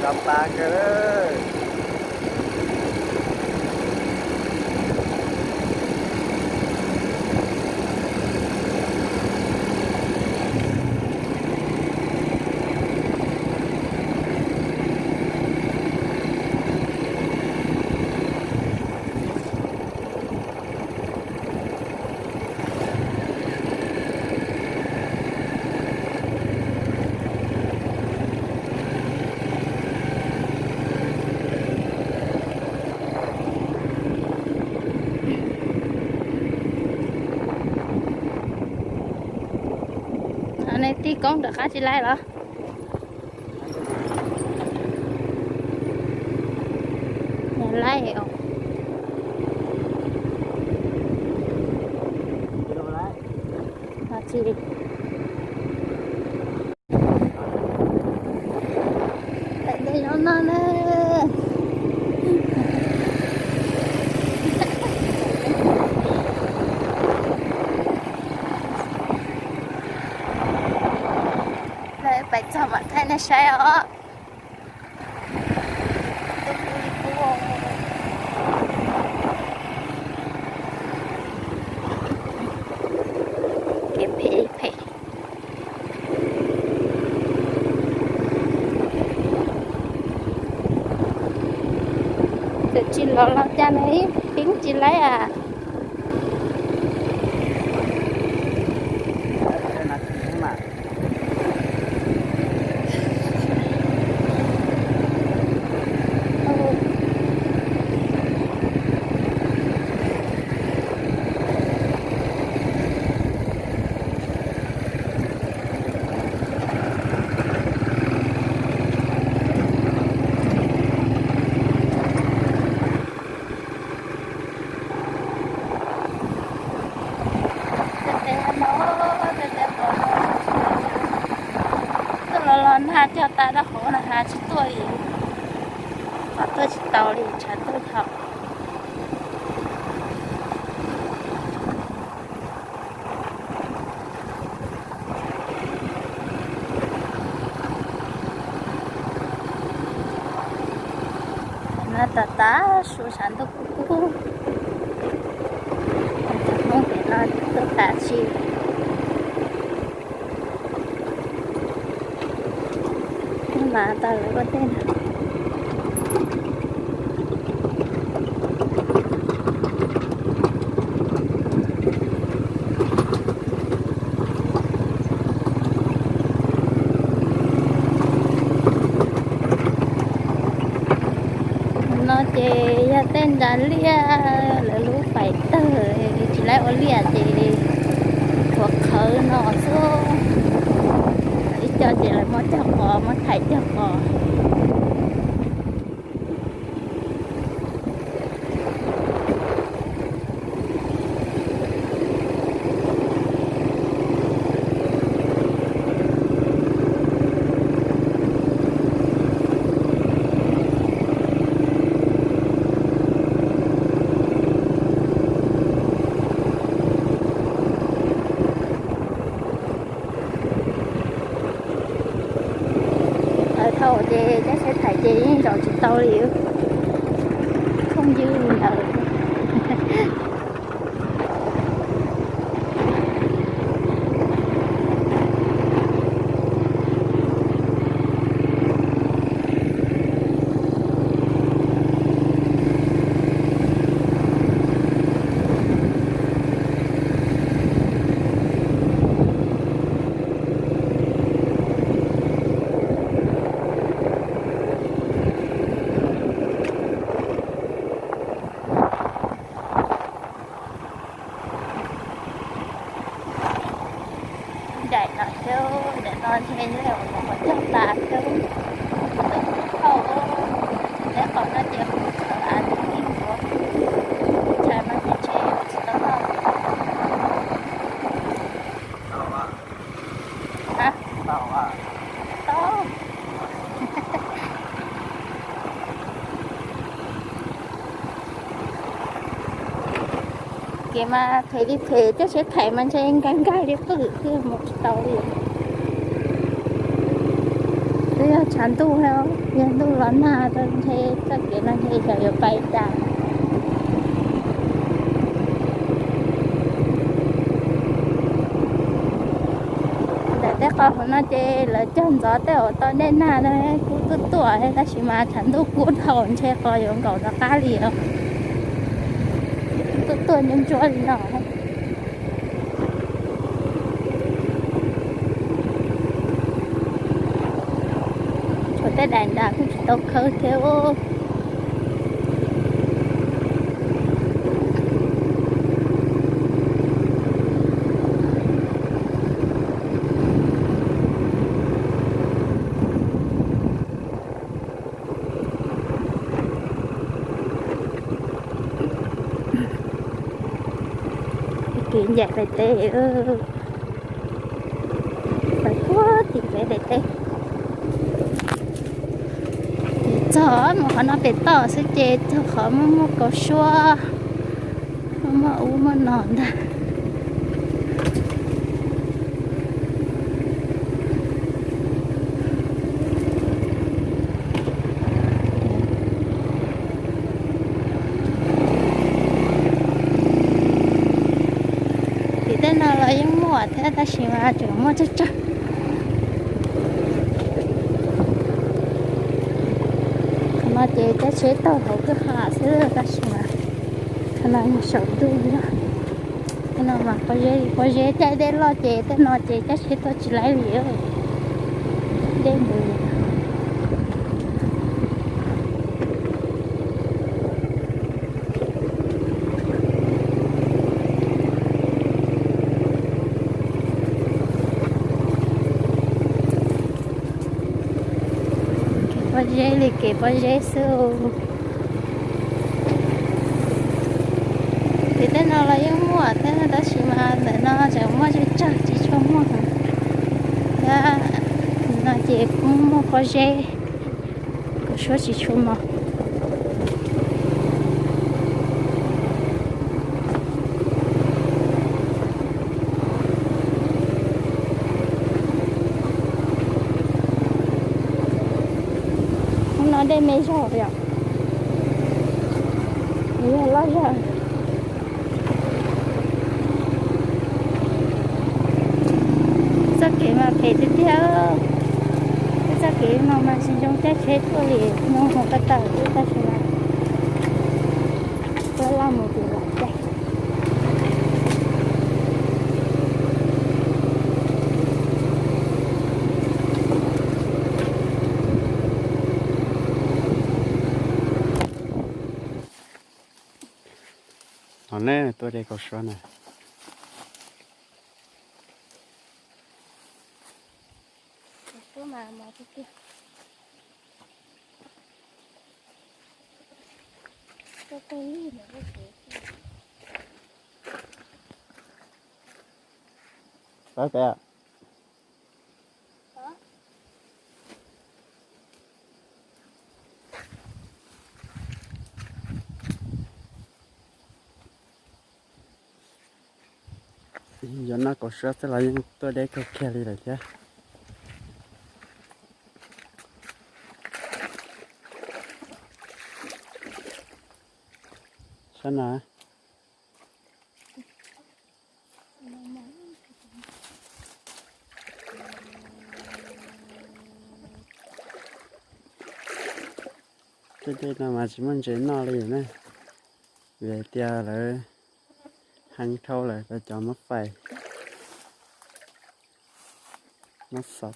Tau pa kawg. Nej tib koob rov qab tsis laib los? Laib os. Tsis li. Pem tej no no na. Lawv pais txog mam thaij nej saib os. Kev phem phem. Txawm tsis los los cas nws yeej peeb tsis laib as. Tuaj los los nag cog tas rau hauv no hav tsis tuaj li, tuaj tsis tau li tshav tuaj thaum. No tas tas su sab ntuj kub kub. Cov Hmoob pem no tuaj tas tsis mas tau lawv ua tej no. No ces yog tej nra liaj lawv lub pais tawg, tsis laib ua liaj ces tshuav qhawv no xwb. Ib co ces lawv muab cog qos, muab thaiv cog qos. Dhau ces cab sab thaiv ces yeej zaum tsis tau li, thooj ywg li ntawd. Daim no xwb, daim no ntshe yog qhov cog tas xwb, tau, neb qhov no ces kuv txhawv av tib ntsuav, chaw no ces ntshe tsis tau tau. Tau. Kev mas phem li phem, cab sab thaiv mas ntshe nkag nkag li qwj thiab mus tsis tau li. Yog tshav ntuj, yog ntuj los nag rau ntshe txoj kev no ntshe xyov yuav pais cas. Ntawm tej qhov hauv no ces lawv cog ntxov tej uas tau dej nag no kub tuaj tuaj, tab sis mas tshav ntuj kub dhau ntshe qhov yuav nkaum rov qab li os. Tuaj tuaj ntsuab ntsuab li no. Tshuav tej daim nram kuj tsis tau khawb thiab. Kev ncaim daim teb, pais puag tim peb daim teb. Ces txog mus qhov no pem toj xwb ces txog qhov muaj muaj kaus suab, muaj muaj ub muaj no ntag. Tim tej no los yeej muaj thiab tab sis mas tseem muaj tsawg tsawg. Qhov no ces caij tsheb taug hauv kwj ha xwb tab sis mas qhov no yog saum ntuj. Tej no mas pob zeb li pob zeb, caij dej loj ces tej no ces caij tsheb tuaj tsis laib li. Dej ntws li. Kev pob zeb li kev pob zeb xwb. Tim tej no los yeej muaj thiab tab sis mas ntawm no tseem muaj tsawg tsawg tsis tshua muaj. Thiab no ces kuj muaj pob zeb, kaus suab tsis tshua mos. Hnub no dej me zog yom, yog loj zog. Txoj kev mas phem tiag tiag. Tej txoj kev no mas tsis zoo caij tsheb tuaj li, no mus ko taw xwb tab sis mas tuaj laj mus ces lam caij. Ho ne tuaj de kaus suab na. Pab peb. Yog noj kaus suab xwb los yeej tuaj deb kawg kiag li lawm thiab. Sab na. Tej dej no mas tsis muaj ntses noj li na, vim hais tias lawv heev dhau lawm rau cov muab fais, muab xov.